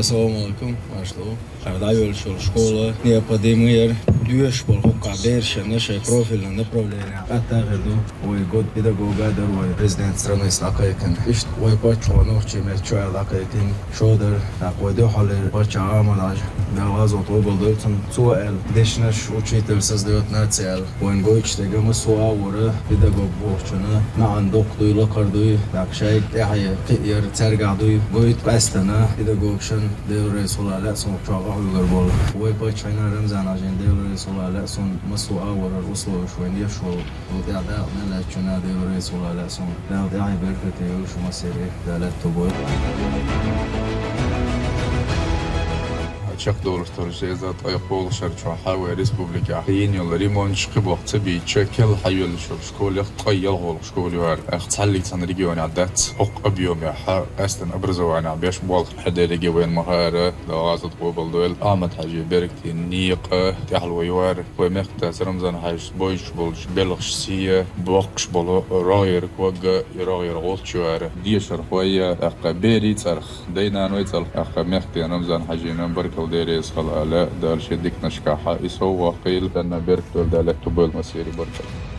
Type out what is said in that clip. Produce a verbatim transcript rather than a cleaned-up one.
Ассаламу алейкум, маршалла. Хьарда йолуш йолу школа необходимый яра, доьшуш болу хӀокху берашна шайн профильный направление тӀехь ду. Вай год педагога дара вай президент страны дӀакхайкхина. Иштта вай паччахьо нохчийн меттан чоьхьа дӀакхайкхина. Шо дара, тӀаккха вай дуьххьарлера паччахь Ахьмад-Хьаьжа, Дала гӀазот къобалдойла цуьнан, цо аьлла, дешнаш, учитель создаёт нация аьлла. Вайн гойтуш дерг массо а агӀора педагог бохучунна маьӀна доккха дуй, лакхара дуй, тӀаккха шайга тӀаьхье кхиар цаьргахь дуй, гойту къаьстина педагогашна, Дела реза хуьлда аьлла, цунах чохь къахьуьйлур болу. Вай паччахьна Рамзан-Хьаьжина, Дела реза хуьлда аьлла, цунна массо а агӀора условиш вайна еш волу. Вукху тӀехь дакъа мел лаьттачунна, Дела реза хуьлда аьлла, цунна Дала тӀаьхье беркате йойла шу массеран, Дала аьтто бойла. Чекхдолуш долу ши эзар ткъе кхоалгӀа шарчохь вайн республикехь йина йолу ремонташ кхин боккха ца бийцича, керла хьайоьллуш йолу школех ткъе ялхолгӀа школа ю хӀара. Ах цхьаллиг цхьана регионехь дац хӀокху объемехь къаьстина образованехь беш болх хьаделлариг вайна ма хаара, Дала гӀазот къобалдойла. Ахьмад-Хьаьжин беркатийн некъа тӀаьхьало ю хӀара. Вайн мехкан дас Рамзан-Хьаьжас бойуш болчу белхаш сий, боккхуш болу рогӀера ког а, и рогӀера гӀулч ю хӀара. Дешархой а, тӀаккха берийн цӀарах, дай-наной цӀарах, тӀаккха мехкан ден Рамзан-Хьаьжина баркалла, Дела реза хуьлда аьлла, Дала шен диканашкахь и сов ваккхийла, царна беркат дойла, Дала аьтто бойла массеран, баркалла.